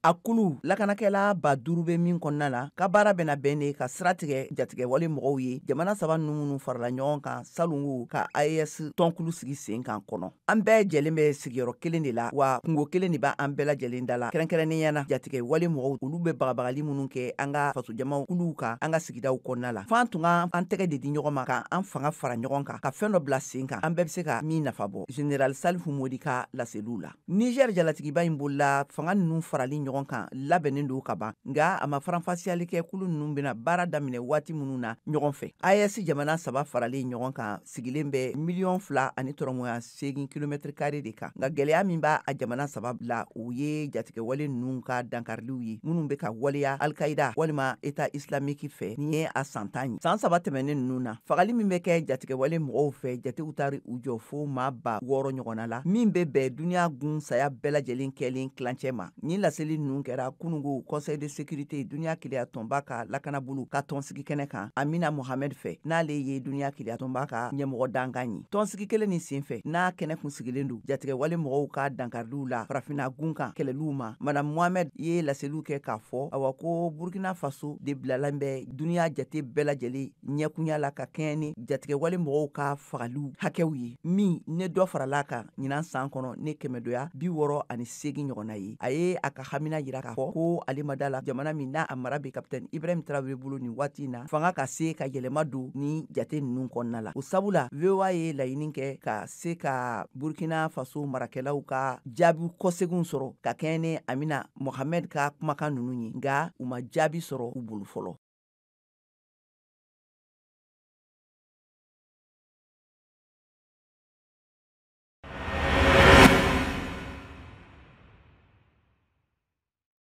A kulu lakanakɛla 5000 bɛ min kɔnɔna la, ka baara bɛna bɛn de ka sira tigɛ jatigɛwale mɔgɔw ye, jamana saba ninnu farala ɲɔgɔn kan salongo ka AES tɔnkulu sigi sen kan kɔnɔ. An bɛɛ jɛlen bɛ sigiyɔrɔ kelen de la, wa kungo kelen de b'an bɛɛ lajɛlen da la, kɛrɛnkɛrɛnnenya na jatigɛwale mɔgɔw, olu bɛ bagabagali minnu kɛ an ka fasojamaw kuluw kan an ka sigidaw kɔnɔna la. F'an tun ka an tɛgɛ de di ɲɔgɔn ma, ka an fanga fara ɲɔgɔn kan, ka fɛn dɔ bila sen kan an bɛɛ bɛ se ka min nafa bɔ, Général Salifu Modi ka laseliw la. Niger jalatigiba in bolola fanga ninnu farali ɲɔgɔn kan labɛnnen don ka ban, nka a ma faranfasiyali kɛ kulu ninnu bɛna baara daminɛ waati minnu na ɲɔgɔn fɛ. AES jamana saba faralen ɲɔgɔn kan sigilen bɛ 2,8 miliyɔn kilomɛtiri kare de kan, nka gɛlɛya min b'a a jamana saba la, o ye jatigɛwale ninnu ka dankariliw ye minnu bɛ ka waleya Alkaïda walima État islamique fɛ. Nin ye a san 10 ye. San 3 tɛmɛnen ninnu na, fagali min bɛ kɛ jatigɛwale mɔgɔw fɛ, jatew taara u jɔ fo maa 6000 ɲɔgɔnna la, min bɛ bɛn duniɲa gun saya bɛɛ lajɛlen kɛlen tilancɛ ma. Nin laseli ninnu kɛra kunungo Conseil de sécurité, duniɲa keleya tɔnba ka lakanabolo ka tɔnsigi kɛnɛ kan, Amina Mohamed fɛ, n'ale ye duniɲa keleya tɔnba ka ɲɛmɔgɔ dankan ye. Tɔnsigi kelen nin senfɛ n'a kɛnɛ kun sigilen don jatigɛwale mɔgɔw ka dankariliw la farafinna gun kan kɛlɛliw ma, Madame Mohamed ye laseliw kɛ k'a fɔ awa ko Burkina Faso de bilalen bɛ duniɲa jate bɛɛ lajɛlen ɲɛkunya la ka kɛɲɛ ni jatigɛwale mɔgɔw ka fagaliw hakɛw ye, min ne dɔ farala kan ɲinan san kɔnɔ ne kɛmɛdoya 68 ɲɔgɔnna ye. A ye a ka hamina yira k'a fɔ ko ale ma da la jamana min n'a a mara bɛ Capitaine Ibrahim Traoré bolo nin waati in na, fanga ka se ka yɛlɛma don ni jate ninnu kɔnɔna la. O sabu la, VOA ye laɲini kɛ ka se ka Burkina Faso marakɛlaw ka jaabi kɔseginw sɔrɔ ka kɛɲɛ ni Amina Mohamed ka kumakan ninnu ye, nka u ma jaabi sɔrɔ u bolo fɔlɔ.